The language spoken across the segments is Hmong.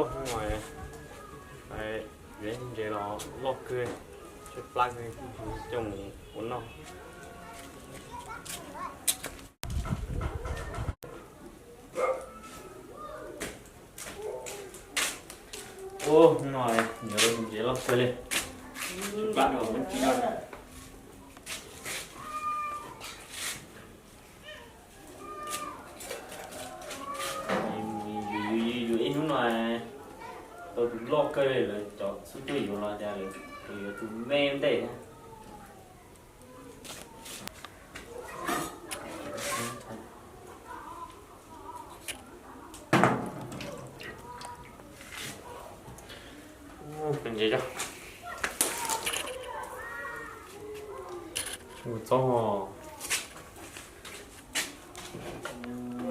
Hnub no yuav ntses los loj kawg, tshaib plab kawg, coj mus ua noj. Ub, hnub no yuav ntses loj kawg li, tshaib plab dhau muab tsis loj. Yus ib hnub no tau tus loj kawg li, lawv cov xub tuaj yuav los cas lawv yuav tus me ntej. Ntses, tsis mus txob,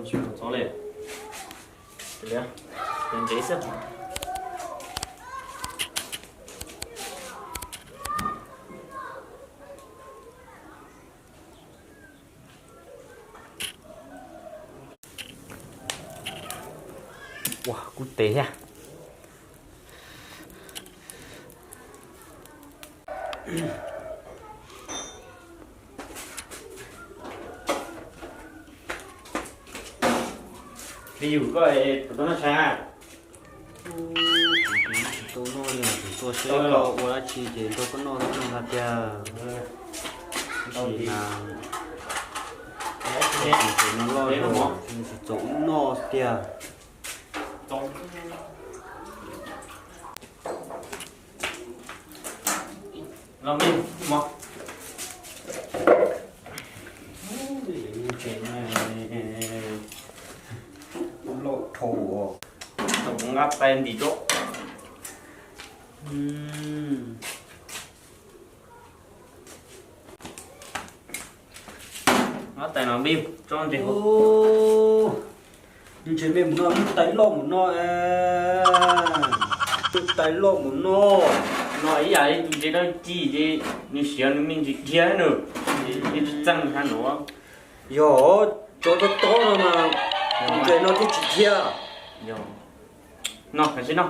tsis mus txob li, ntses xwb. Ua kuj tes thiab. Li yus koj puas tau noj tshais? Kuv tsis tau noj li, kuv tuaj saib koj ua dab tsi ces nrog koj noj noj hla tiag. Tab sis mas tus ntses no loj zog, tsis txaus wb noj tiag. Los me mog. Ntses loj dhau, tau nqa tais ntim rau. Nqa tais no npib tso ntses. Ntses me mus no, tais loj mus no, tais loj mus no. No ib yam li tus ntses dawb ci ces nws siav nws me ntsis dhia nws, nws tsis txeej ha no. Yog, cov tob tob no mas ntses no thiaj tsis dhia. Yog, no, sim no.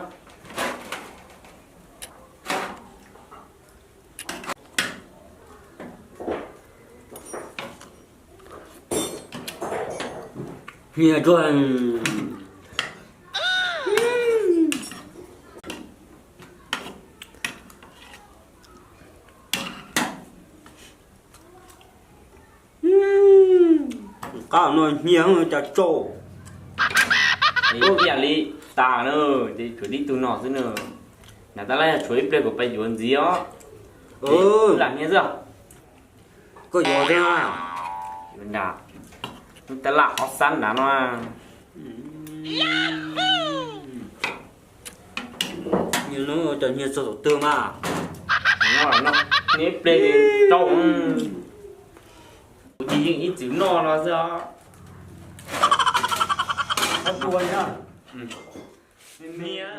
Hnia tsuag. Qab no hnia cas tsau. Ib yam li tas na, ces tshuav tib tug no xwb na. Nram tab laj yog tshuav ib pliag kom peb yuav ntxiv os. Lam hnia xwb. Koj yuav thiab. Yuav nram, lub tab laj ob xab nrad no. Nws cov hnia txog thaum twg mas? Nws pliag rau, kuv ces yeej ib txwm noj no xwb os. Hnia.